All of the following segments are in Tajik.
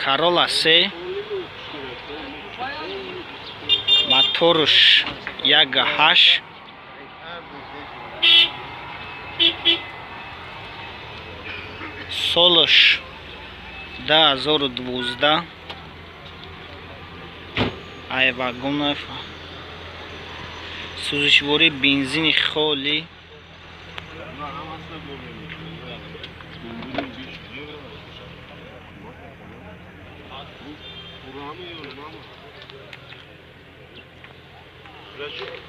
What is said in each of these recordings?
Corolla се, моторш 1,8, солш 2012. Ай вагонов сӯзишворӣ, бензини холӣ.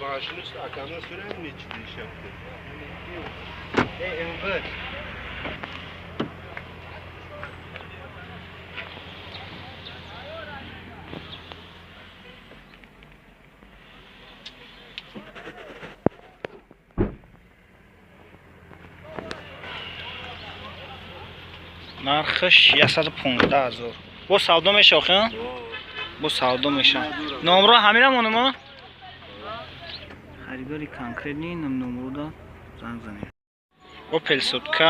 Maaşını akamdan söyler mi hiç iş yaptı? Enver. Нархаш 115 ҳазор. Бо савдо меша охи? Бо савдо меша. Номро ҳамира монумо? Харидори конкретный номрода занг занед. Opel сотка,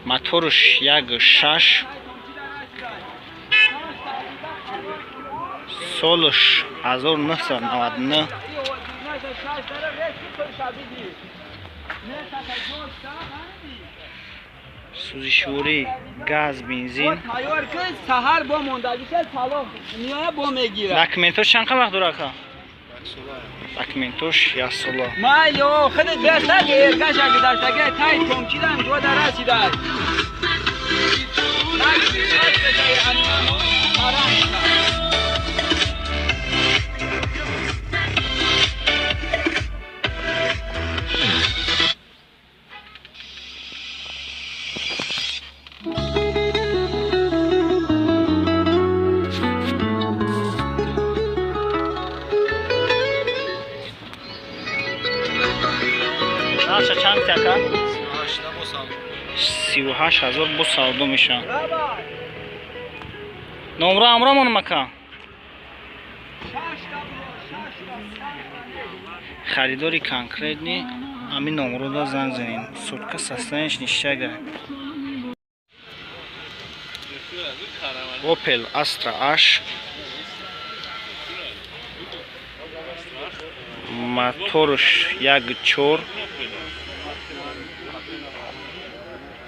моторш 1,6, солш 1999. Сӯзишворӣ, газ, бензин. Саҳар бо мондагиша талоқ меоя, бо мегирад. Документош чанд вақт дора, ака? Документош як сола. Майли, худат бестаги эркаша гузаштаги тай тонкидан ҷода расидай. Нарша чанд ака? 38 ҳазор, бо савдо мешавад. Номро ҳамро монам, ака. Харидори конкретный ҳамин номрода занг занед. Сотка состояниш ништяга. Opel Astra H, моторш 1,4,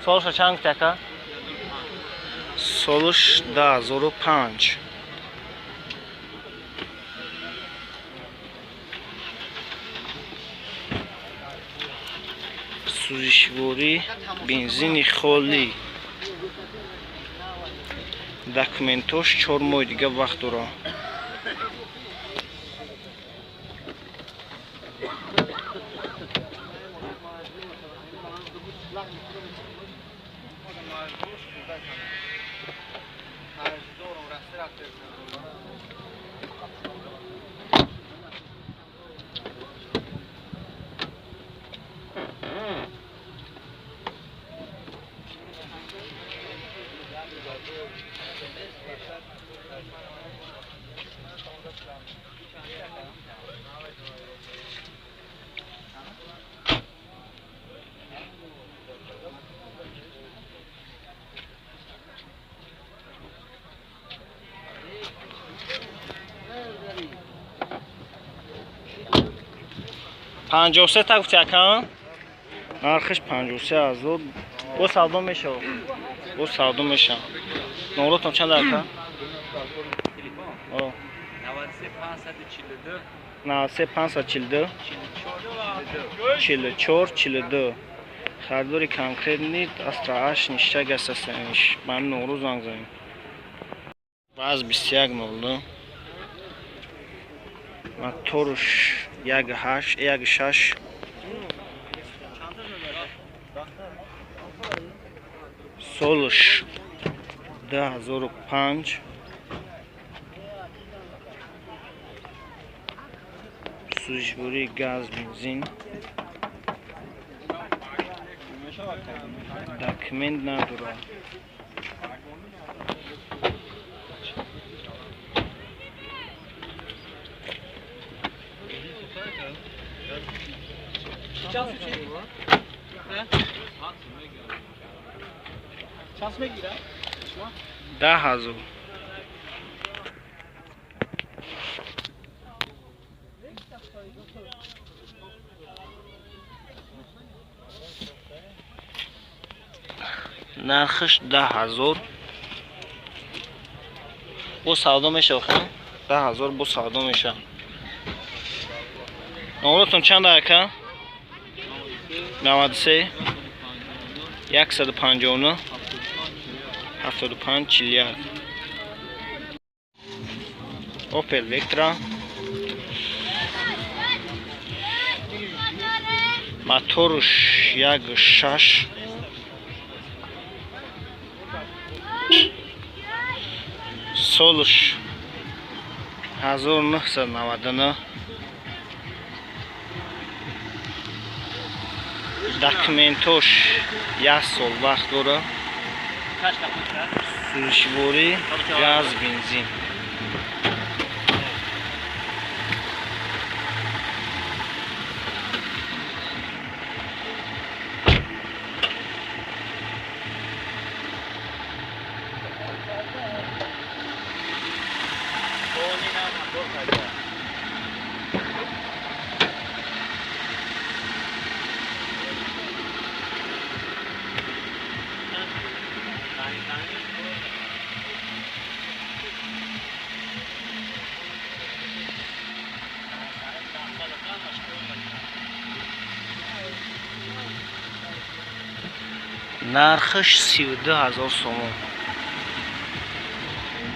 солша чанд гуфти, ака? Солш 2005. Сӯзишворӣ, бензини холӣ, документош 4 моҳи дига вақт дорад. 53 та гуфти, ака? Нархиш 53 ҳазор, бо савдо мешавад, бо савдо мешавад. Номротон чанд, ака? 93 542 44 42. Харидори конкретный Астра H ништяк астастаниш, ба ҳамин номро занг занед. Баъз 21 02, моторш 1,8, 1,6, солш 2005. Сӯзишвории, газ, бензин, документ надорад. Шанс мегирад? 10,000. Нархш 10,000. Бо савдо меша охир? 10,000 бо савдо меша. Номротон чанд ака? 93 159 75 41. Opel Vectra. Моторш 1.6. Солш 1999. Документош 1 сол вақт дора. Сӯзишворӣ, газ, бензин. Нархш 32,000 сомон.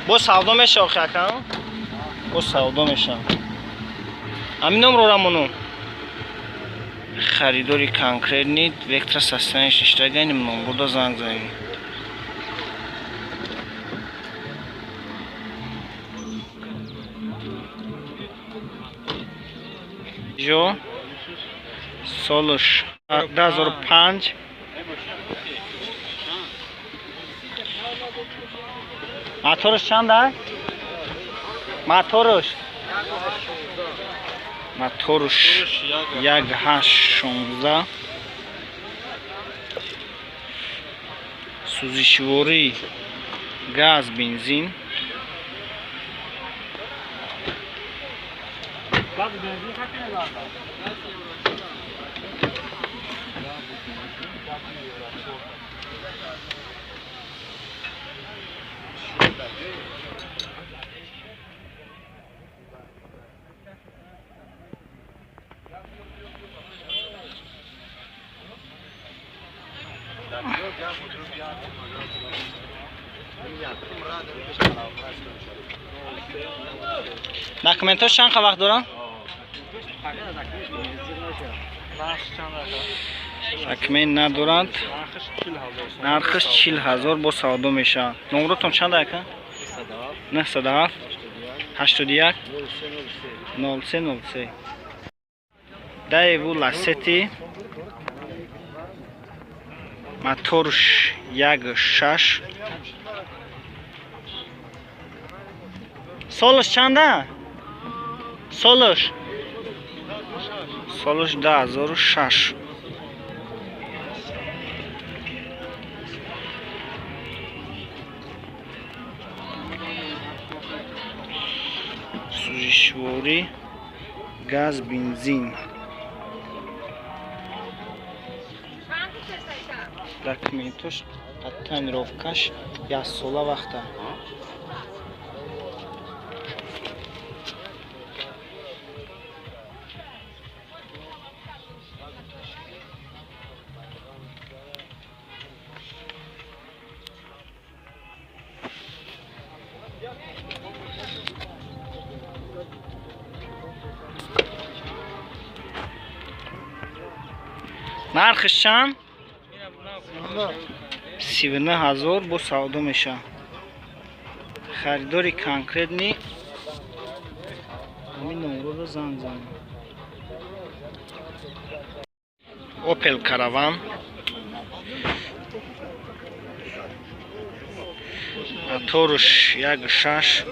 Бо савдо меша охи ака? Бо савдо меша. Ҳамин номро рамону. Харидори конкретни Вектра состояниш ништагани номбурда занг занем. Жо солш 2005. Моторш чанд аст? Моторш 1.816. Сӯзишворӣ, газ, бензин. Документош чанд вақт дорам? Документ надоранд. Нархш 40,000 бо савдо мешавад. Номротон чанд ака? 907 81 03 03. Daewoo Lacetti. Моторш 1.6. Солш чанда? Солш 2006. Сӯзишворӣ, газ, бензин. Документош тонировкаш 1 сола вақта. Нархш чанд? 39,000 бо савдо мешавад. Харидори конкретни ҳамин номроро занг занед. Opel Caravan. Моторш 1.6.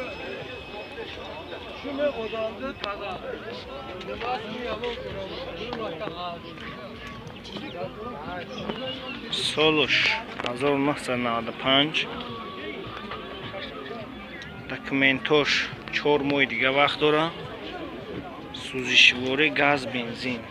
Солш 1995. Документош 4 моҳи дига вақт дора. Сӯзишворӣ газ бензин.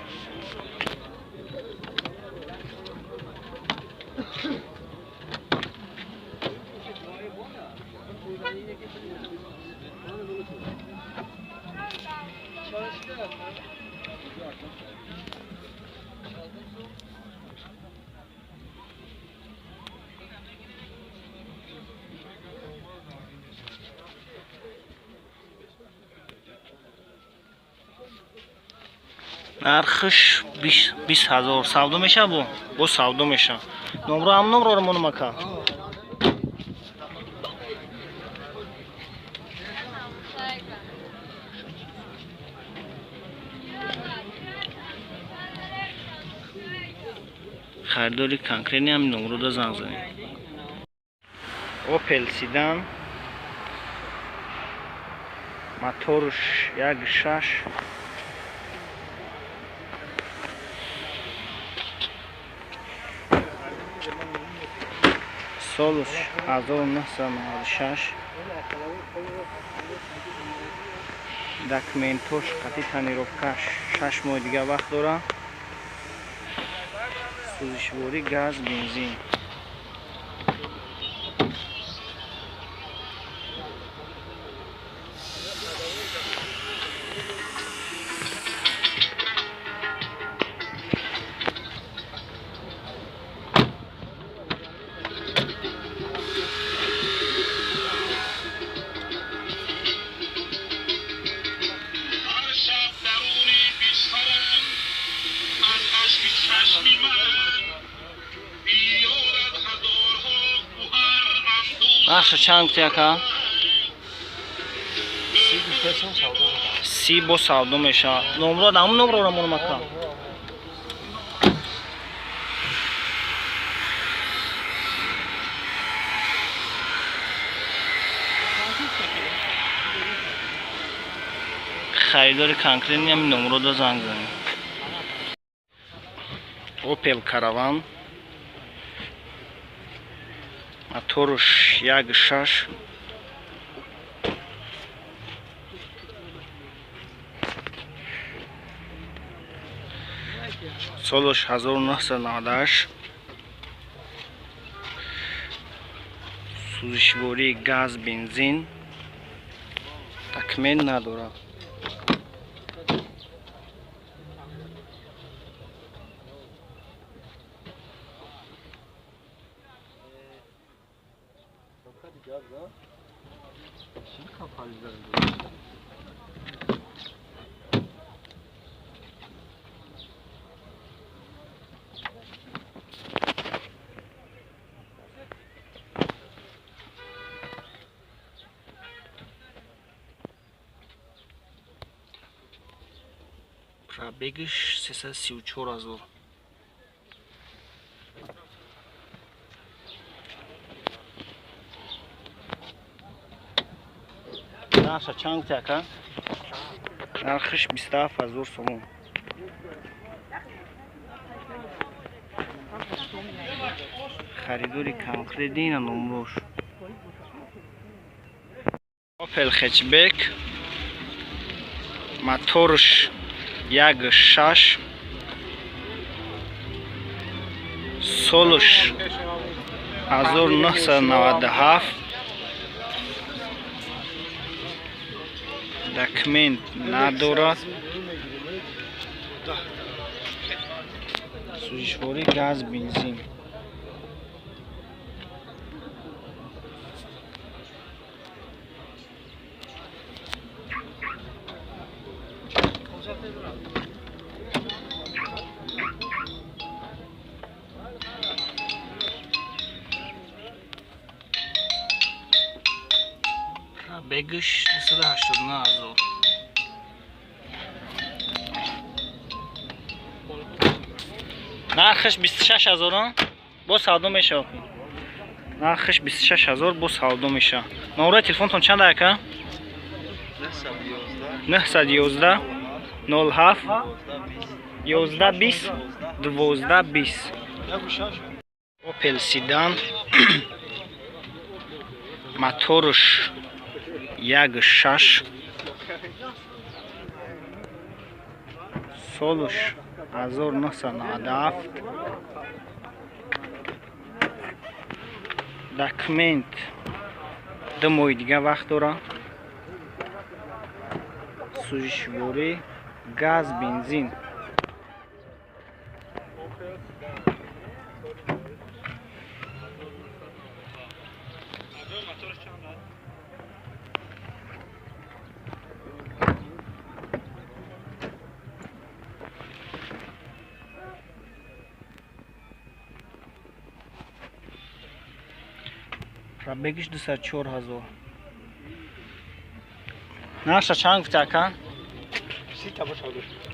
Нархиш 20 000 савдо меша, бо савдо меша. Номро ҳам номроро монум ака. Харидори конкретни ҳамин номрода занг занед. Opel седан, моторш 1.6, солш 1996, документош қатъи тонировкаш 6 моҳи дига вақт дора. Сӯзишворӣ газ бензин. Нархша чанд гуфти ака? 30 бо савдо мешавад. Номро ҳамун номрора монум ака. Харидори конкретни ҳамин номрода занг занед. Opel Caravan, моторш 1.6, солш 1998, сӯзишворӣ газ бензин, документ надорад. Пробегиш 334 000. Нархша чанд гуфти ака? Нархиш 27 000 сомон. Харидори конкретни на номрош. Opel Hatchback, моторш 1.6, солш 1997, документ надорад. Сӯзишворӣ газ бензин. Пробегаш 289 000. Нархаш 26 000 бо савдо мешавад. Нархаш 26 000 бо савдо мешавад. Номраи телефонтон чанд ака? 911 07 11 20 12 20. Opel седан, моторш 1.6, солш 1997, документ 2 моҳи дига вақт дора. Сӯзишворӣ газ, бензин. Пробегиш 204 ҳазор. Нархша чанд гуфта ака?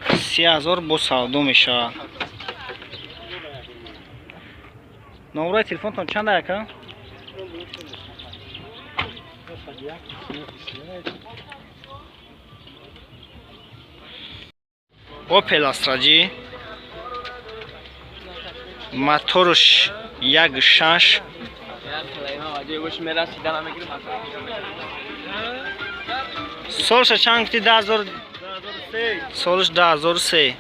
30 ҳазор бо савдо мешавад. Номраи телефонтон чанд ака? Opel Astra G, моторш 1.6, солша чанд гуфти? 2000, солш 2003.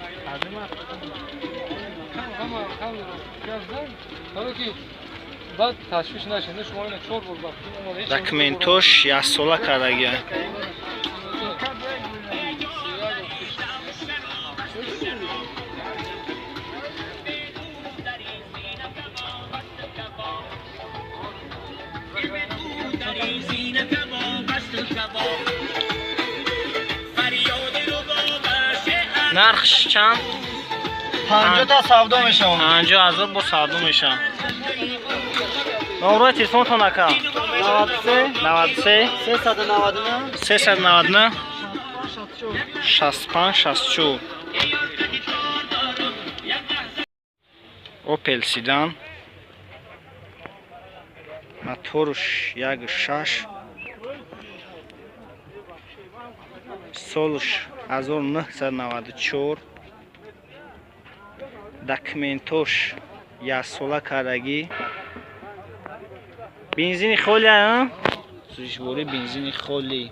Документош яксола кардагия. Нархш чанд? 50 та савдо мешавад. 50 ҳазор бо савдо мешавад. Номрои телефонтон ака? 93 93 399 399 65 64. Opel Sedan, моторш 1.6, солш 1994, документош яксола кардагӣ, бензини холӣ, сӯзишворӣ бензини холӣ.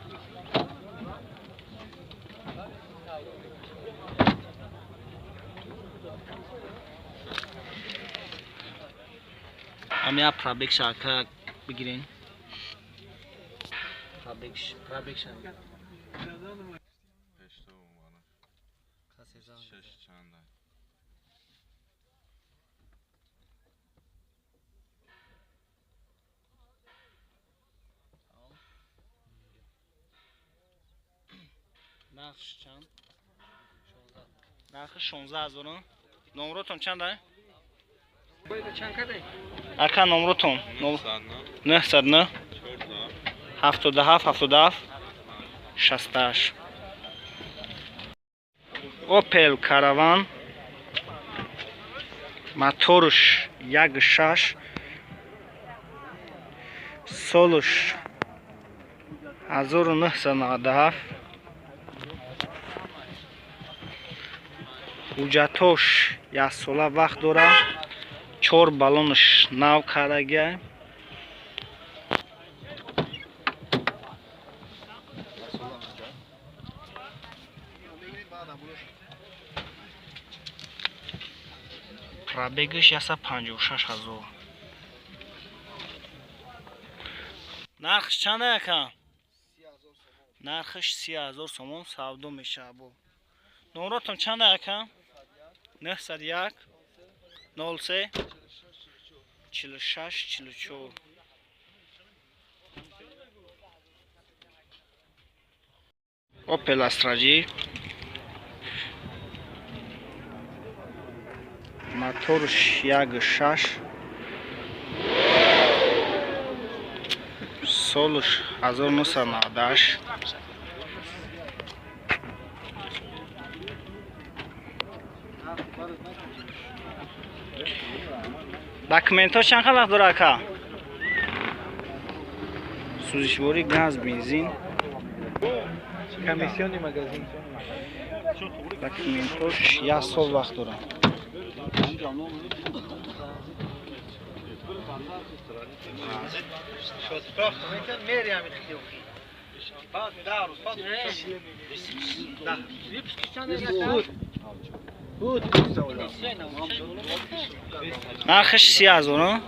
Ам я пробег шака бигирен. Пробег шака. Нархш чанд? Нархи 16 ҳазор. Номротон чанд ай? Ака номротон 909 77 77 68. Opel Caravan, моторш 1.6, солш 1997, ҳуҷҷатош яксола вақт дорад, 4 баллонш нав кардагия. Пробегиш 156 ҳазор. Нархш чанд ака? Нархш 30 ҳазор сомон савдо мешавад. Номротон чанд ака? 901 03 46 44. Opel Astra G, моторш 1.6, солш 1998, документҳо чанд вақт дора ака? Сӯзишворӣ газ, бензин. Комиссиони магазин. Документҳош як сол вақт дора. Нархиш 30,000,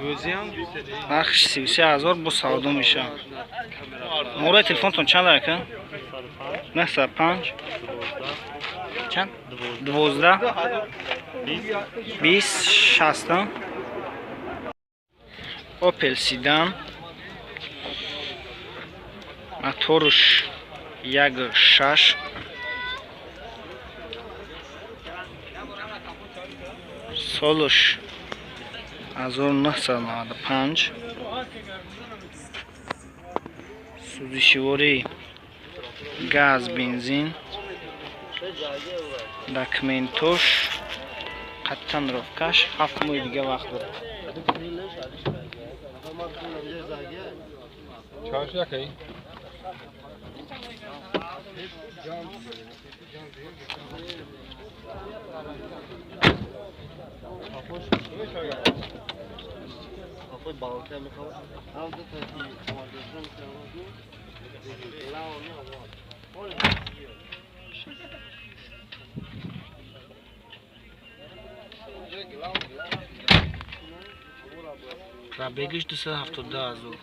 нархиш 33,000 бо савдо мешавад. Номерои телефонтон чанд ака? 905 чанд? 12 20 60. Opel Sedan, моторш 1.6, солш 1995, сӯзишворӣ газ бензин, документош қатъан ровкаш, 7 моҳи дига вақт дорад. Пробегиш 272,000.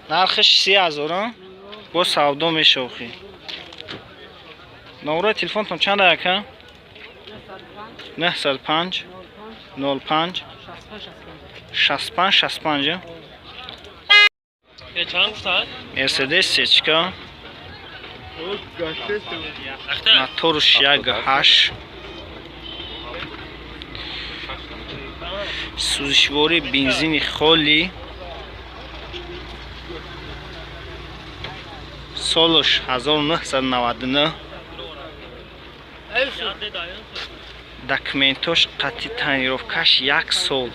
Нархиш 30,000, бо савдо мешавхи. Номерои телефонтон чанд ака? 905 05 65 65. Мерседес сечка, моторш 1.8, сӯзишворӣ бензини холӣ, солш 1999, документош қатъи тонировкаш 1 сол.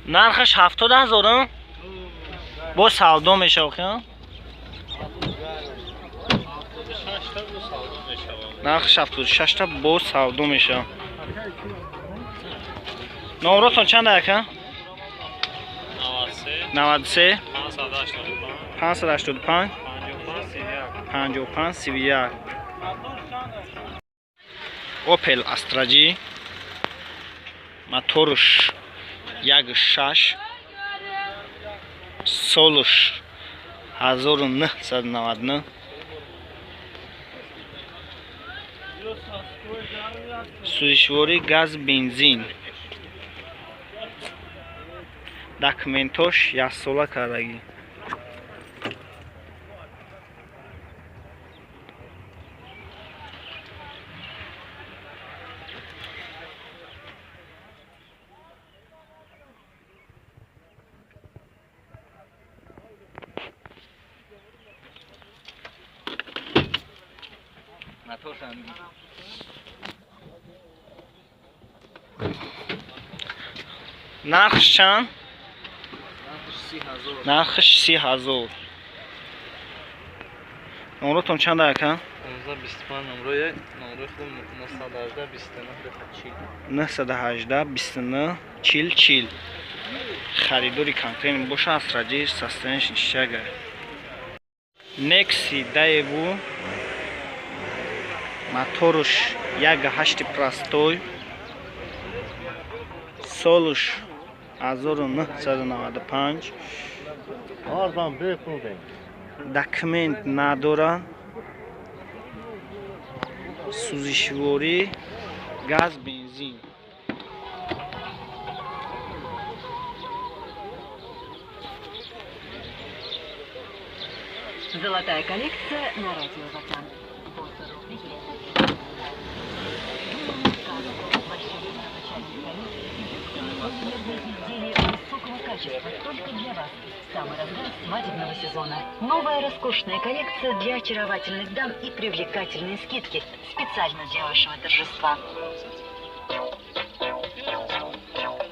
Нархаш 70,000, бо савдо мешавад. Нархаш 76 бо савдо мешавад. Номеротон чанд ака? 93 585 55 31. Opel Astra G, моторш 1.6, солш 1999, сӯзишворӣ газ бензин, документош 1 сола кардагӣ. Нархш чанд? Нархш 30,000. Номротон чанд ака? 25 номрои, номрои худам 918 29 918 29 40 40. Харидори конкретный боша, Астра G состояниш ништяга. Некси Daewoo, моторш 1.8 простой, солш 1995, документ надорад, сӯзишворӣ газ бензин. Золотая коллекция на радио Ватан. Изделия высокого качества только для вас. Самый разгар свадебного сезона. Новая роскошная коллекция для очаровательных дам и привлекательные скидки специально для вашего торжества.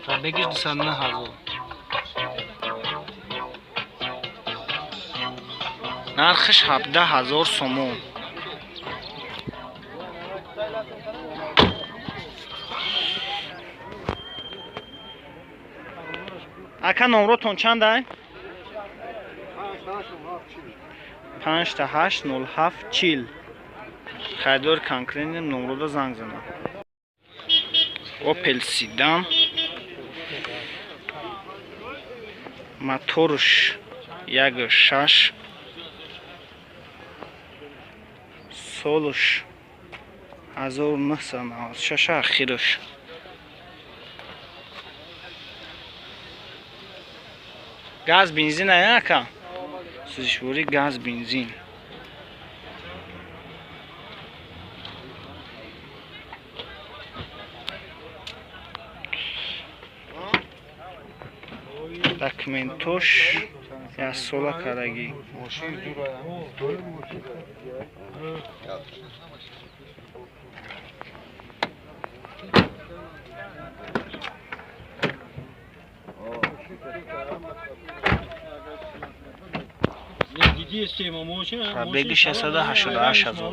Пробегиш 209 ҳазор. Нархиш 17 ҳазор сомон. Ака, номротон чандай? 58 07 40. Харидори конкретный номрода занг занад. Opel Sedan, моторш 1.6, солш 1996, ахирш. Газ бензин аяка, сӯзишворӣ газ бензин. Документош яксола кардагӣ. Пробеги 688 ҳазор.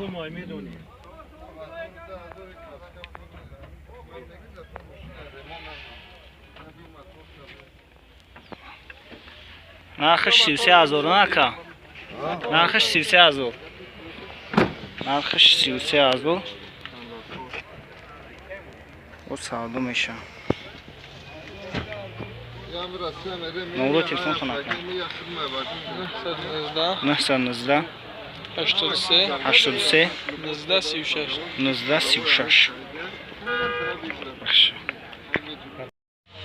Нархиш 33 ҳазор, нака? Нархиш 33 ҳазор. Нархиш 33 ҳазор. О, савдо меша. Номро телефонтон, ака? 919 83 83 19 36. 19 36. Бахши.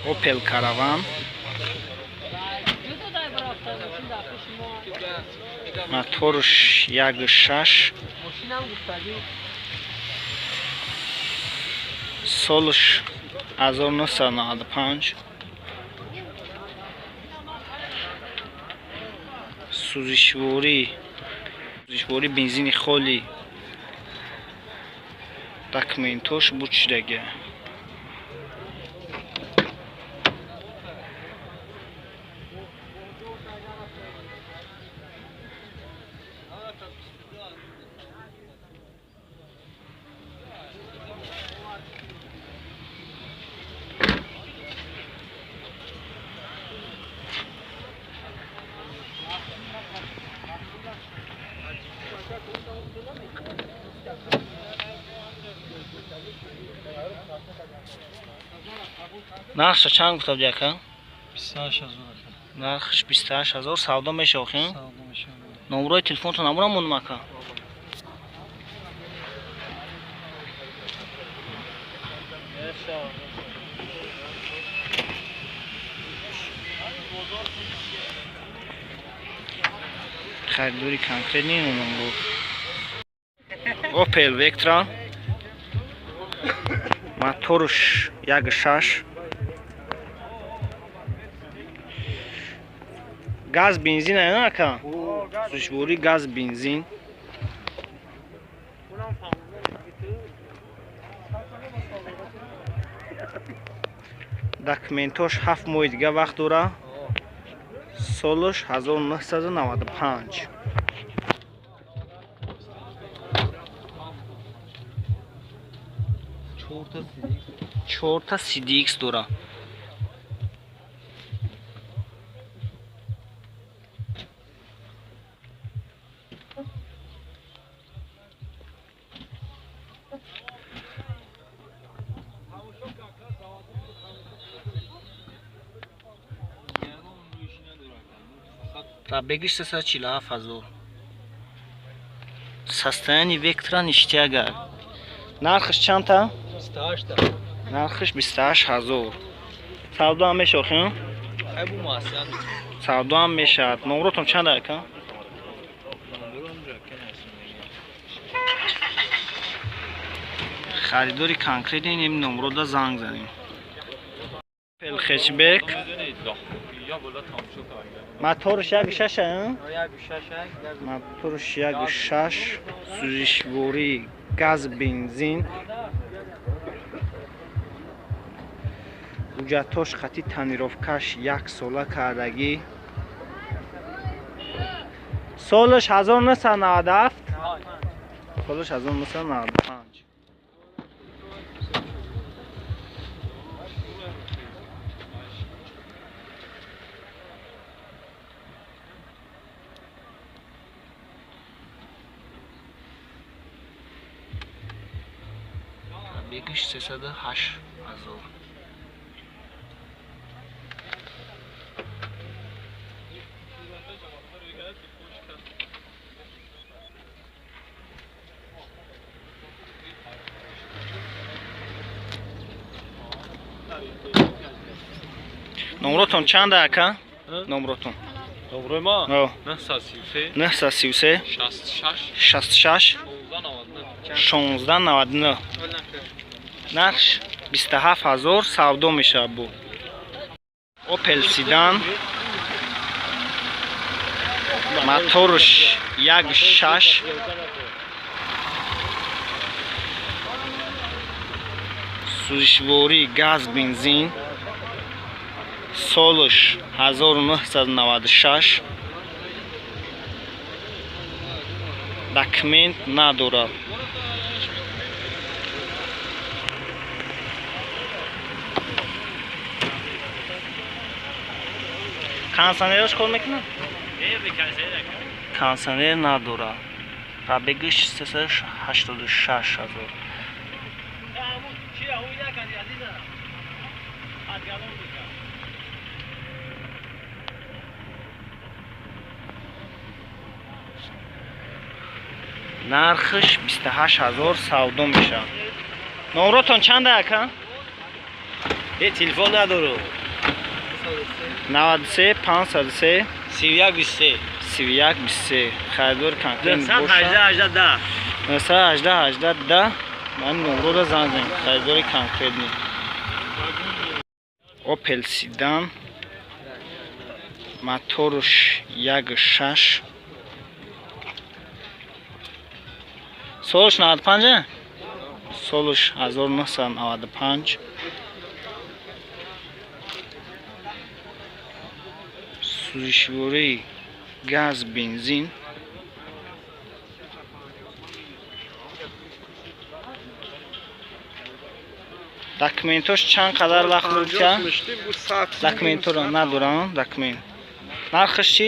Opel Caravan, моторш 1.6, солш 1995, сӯзишворӣ бензини холӣ, документош буд шудага. Нархша чанд гуфта буди, ака? 28 ҳазор, ака. Нархш 28 ҳазор, савдо меша охин? Савдо меша. Номрои телефонтон намура монум, ака? Харидори конкретный номро. Opel Vectra, моторш 1.6, газ бензин ака, сӯзишворӣ газ бензин. Документош 7 моҳи дига вақт дора, солш 1995. Чорта CDX дора. Пробегиш 347 ҳазор. Состояние Вектра ништяга. Нархш чандта? 28. Нархш 28 ҳазор. Савдо ҳам меша охин? Савдо ҳам мешавад. Номротон чанд, ака? Харидори конкретный нем номрода занг занем. Opel хэтчбек. Моторш 1.6, моторш 1.6, сӯзишворӣ, газ, бензин. Ҳуҷҷатош хати тонировкаш як сола кардагӣ. Солаш 1997, солаш 1995. Бегиш 308 ҳазор. Номротон чанда ака? Номротон. Номрои ма? 933 933 66 66 1699. Нарх 27 ҳазор савдо мешавад бу. Opel Sedan, моторш 1.6, сӯзишворӣ, газ, бензин. Солаш 1996. Документ надорад. Кондиционераш кор мекунад? Кондиционер надорад. Пробегиш 386 ҳазор. Нархш 28 ҳазор савдо мешавад. Номротон чанда ака? Телефон надору. 93 503 31 23 31 23. Харидор конкретно 918 18 10 918 18 10. Ман номроро занг занем. Харидори конкретни. Opel Sedan, моторш 1.6, солаш 95, солаш 1995. Сӯзишворӣ, газ, бензин. Документош чанд қадар вақт мебиша? Документоро надорам, документ. Нархш чӣ?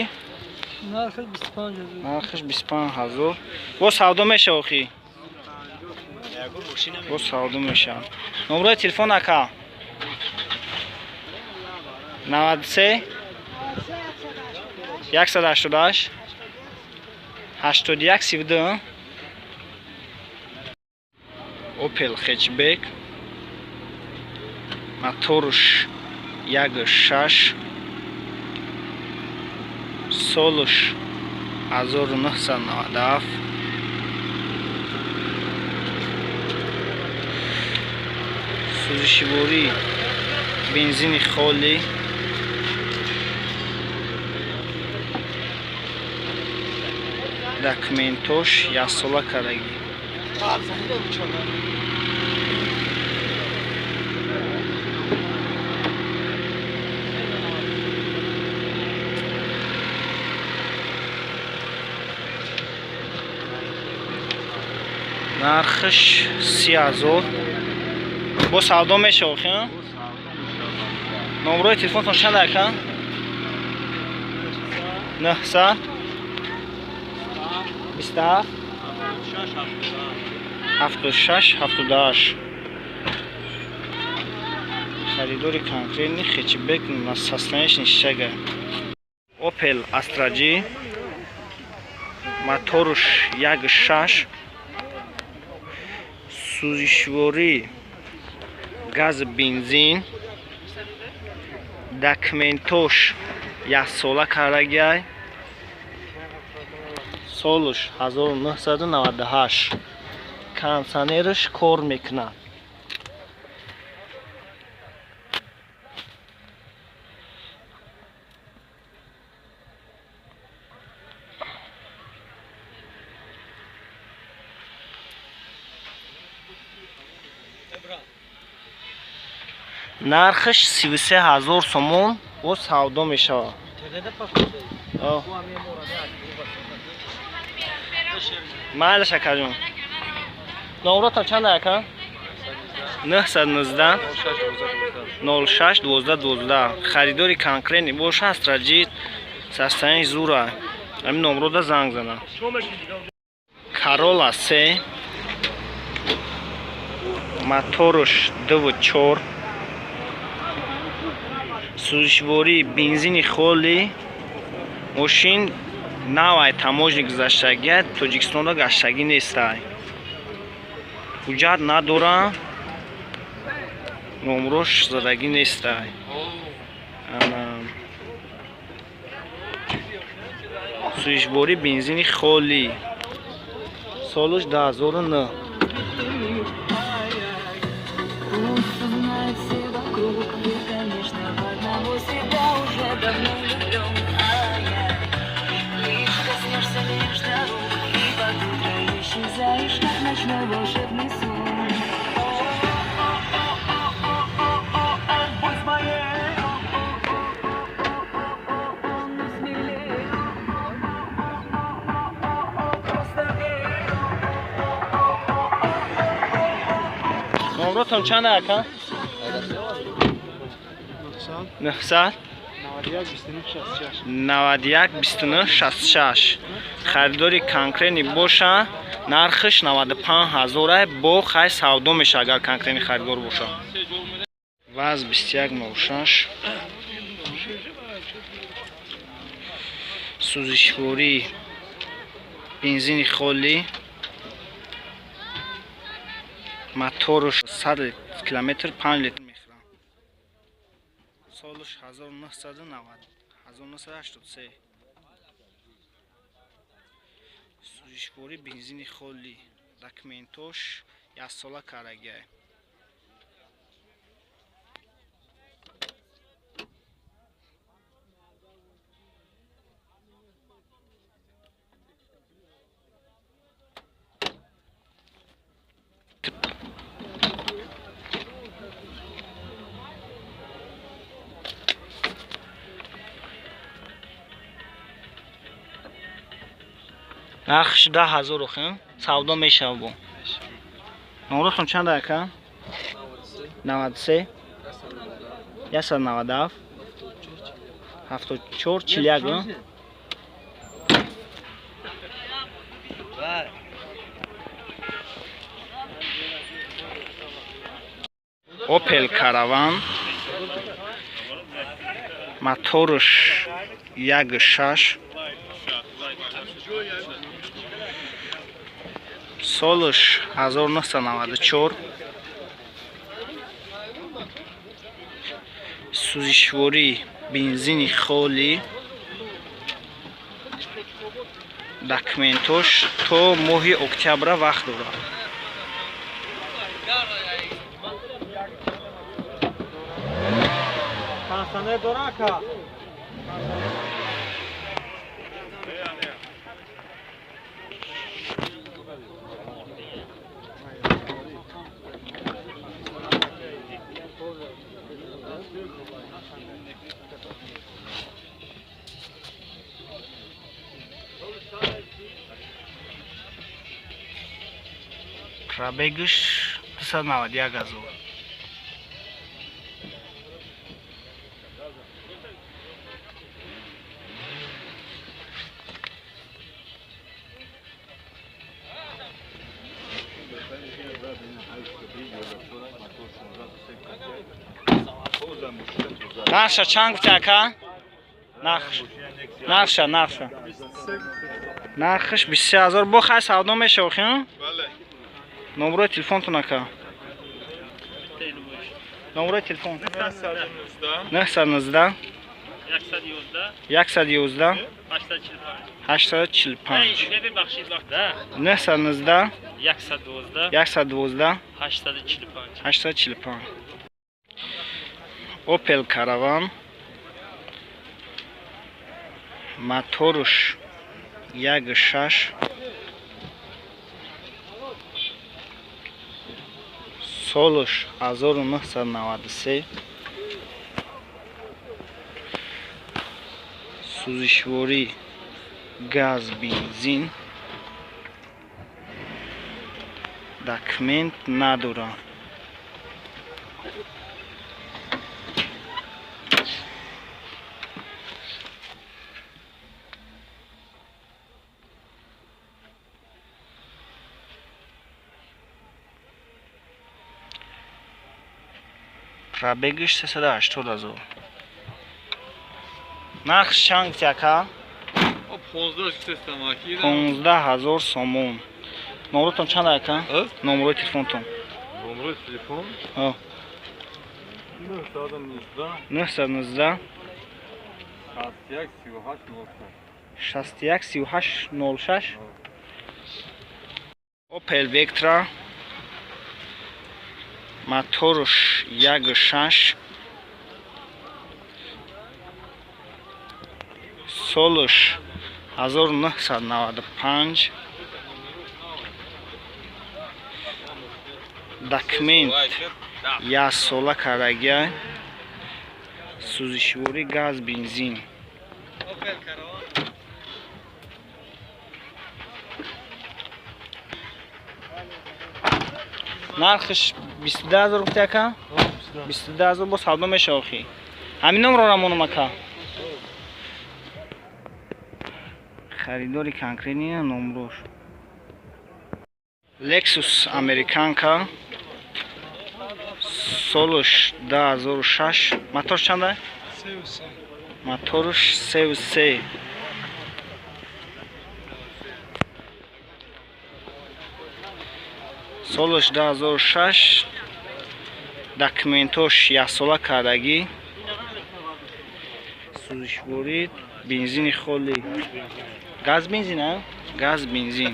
Нархш 25 ҳазор. Нархш 25 ҳазор. Бо савдо меша охи? Бо савдо меша. Номрои телефон ака? 93 188 81 32. Opel хэтчбек, моторш 1.6, солаш 1997. Сӯзишворӣ, бензини холӣ. Документош яксола кардагӣ. Нархш 30 ҳазор. Бо савдо мешава охи? Номрои телефонтон чанд ака? 900 27 76 78. Харидори конкретни хэтчбек на состояниш ништяга. Opel Astra G, моторш 1.6, сӯзишворӣ, газ, бензин. Документош яксола кардагиай. Солаш 1998. Кондиционераш кор мекунад. Нархаш 33 000 сомон бо савдо мешавад. Майлаш акаҷон. Номротам чанд ака? 919 06 12 12. Харидори конкретни боша астраҷид састани зура. Ҳамин номрода занг зана. Corolla 3 моторш 2.4 сӯзишворӣ бензини холӣ мошин навай таможни гузаштагия Тоҷикистонда гаштагӣ нестай. Ҳуҷҷат надора, номрош задагӣ нестай. Сӯзишворӣ бензини холӣ солаш 2009. Номротон чанд ака? 900 91 29 66. Харидори конкретни боша, нархш 95 000 бо хай савдо меша агар конкретни харидор боша. ВАЗ 2106 сӯзишворӣ бензини холӣ моторш 100 километр 5 литр мехӯрад. Солаш 1990 1983. Сӯзишворӣ бензини холӣ документош яксола кардагиай. Нархш 10 000 охин савдо мешавад бо. Номротон чанд ака? 93 197 74 41. Opel Caravan моторш 1.6 солаш 1994 сӯзишворӣ бензини холӣ документош то моҳи октябра вақт дорад. Пробегш 291 000. Нарша чанд гуфти ака? Нархш. Нарша, нарша. Нархш 23 000. Бо хай савдо меша охин? Бале. Номрои телефонтон ака? Номрои телефон. 919 111 845. 919 112 845. Opel Caravan моторш 1.6 солаш 1993 Сӯзишворӣ газ бензин. Документ надорад. Пробегиш 380 ҳазор. Нарх чанд яка? 15 ҳазор сомон. Номротон чанд яка? Номрои телефонтон. Номрои телефон? 919 61 38 06 61 38 06. Opel Vectra. Моторш 1.6. Солш 1995. Документ як сола кардагия. Сӯзишворӣ газ бензин. Нархш 22 ҳазор гуфти ака? 22 ҳазор бо савдо мешава охи. Ҳамин номро рамонам ака. Харидори конкретни номрош. Lexus американка. Солш 2006. Мотор чанда? 3.3. Моторш 3.3. Солш 2006. Документош яксола кардагӣ. Сӯзишворӣ бензини холӣ. Газ бензин, а? Газ бензин.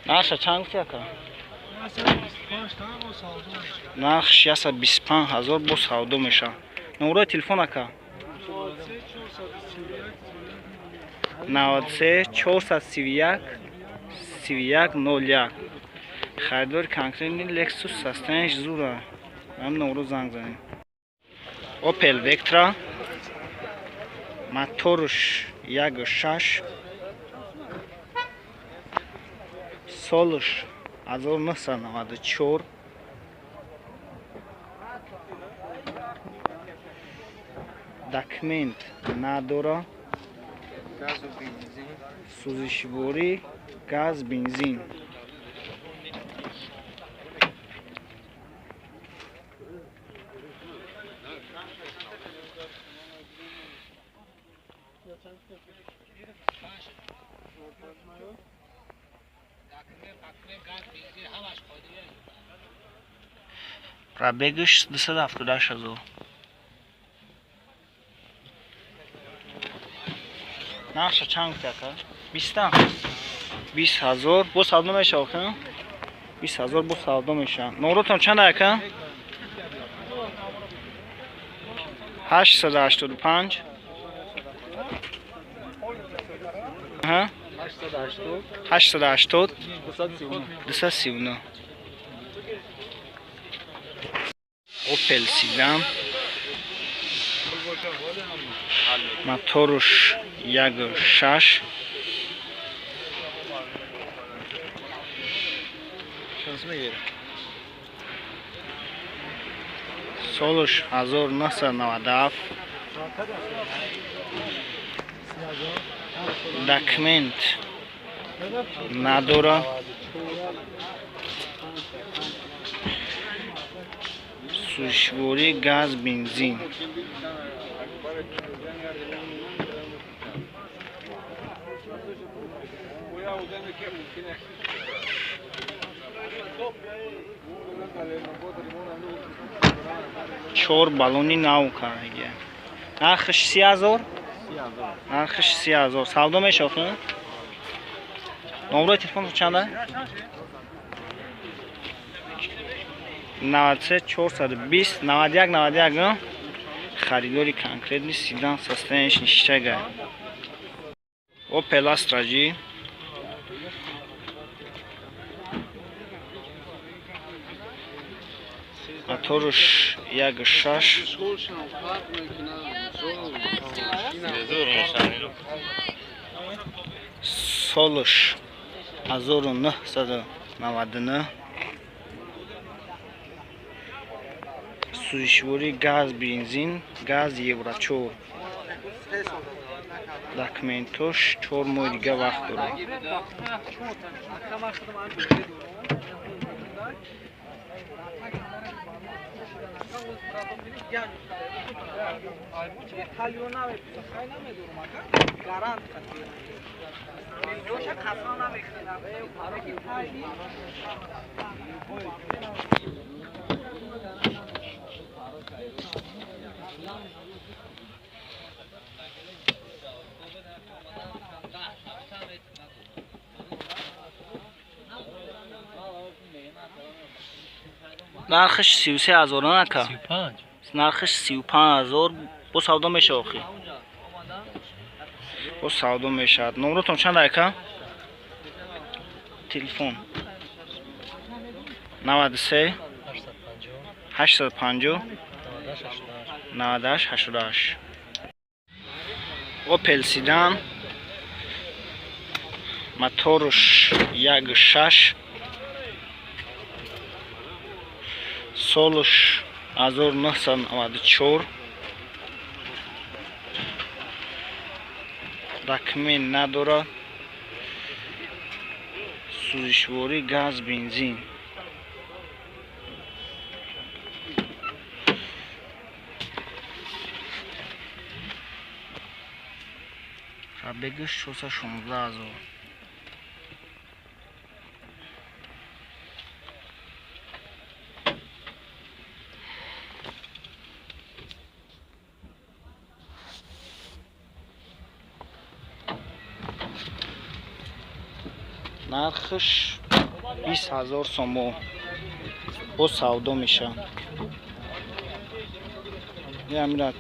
Нарха чанд гуфти ака? Нарх 625 ҳазор бо савдо мешавад. Номрои телефон ака? 93 431 31 01. Харидори конкретни Lexus состояниш зура. Ҳам номро занг занед. Opel Vectra. Моторш 1.6. Солш 1994. Документ надора. Сӯзишворӣ газ бензин. Пробегаш 278 ҳазор. Нархша чанд гуфти ака? 20 20 ҳазор бо савдо мешава ака? 20 ҳазор бо савдо мешава. Номротон чанд ака? 885 880 239. Opel Sedan. Моторш 1.6. Солш 1997. Документ надора. Сӯзишворӣ газ бензин. Чор баллони нав кардагия. Нархиш 30,000? Нархиш 30,000. Савдо мешавад? Номрои телефон чанда? 93 420 91 91. Харидори конкретни седан состояниш ништяга. Opel Astra G. Моторш 1.6. Солш 1999. Сӯзишворӣ газ, бензин, газ евро 4. Документош 4 моҳи дига вақт дорад. Нархиш 33,000 нака? 35. Нархиш 35,000 бо савдо мешавад охи. Бо савдо мешавад. Номротон чанд ака? Телефон 93 850 98 88. Opel Sedan моторш 1.6, солш 1994. Документ надорад. Сӯзишворӣ газ, бензин. Пробегаш 616,000. Нархш 20,000 сомо бо савдо мешавад. Ямира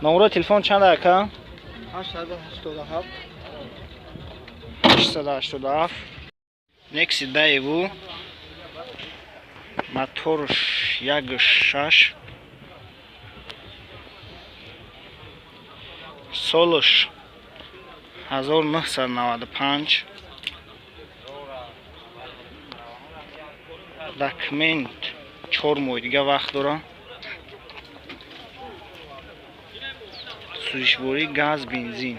номрои телефон чанд ака? 887 887. Nexi Daewoo моторш 1.6, солш 1995. Документ 4 моҳи дига вақт дорад. Сӯзишворӣ газ, бензин.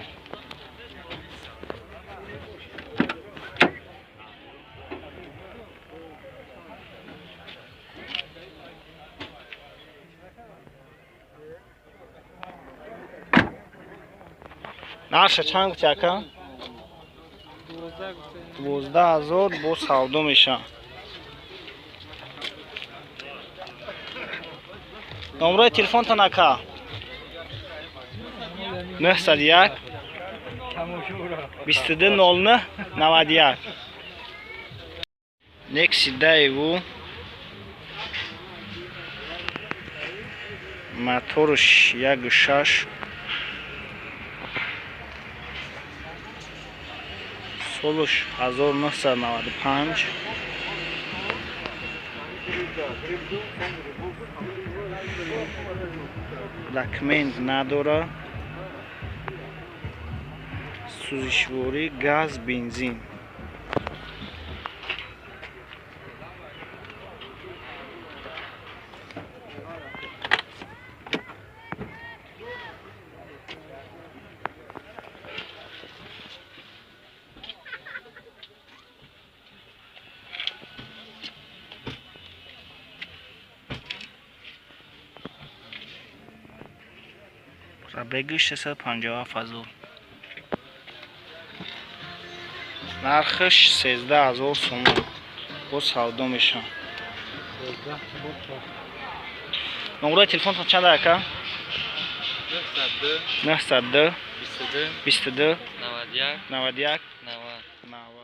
Нарша чанд гуфти ака? 12,000 бо савдо мешавад. Номрои телефонтон ака? 901 22 09 91. Nexi Daewoo моторш 1.6, солш 1995. Документ надорад. Сӯзишворӣ газ, бензин. Пробегаш 657,000. Нархиш 13,000 сомон бо савдо мешавад. Номерои телефонтон чанд ака? 902 22 91 90.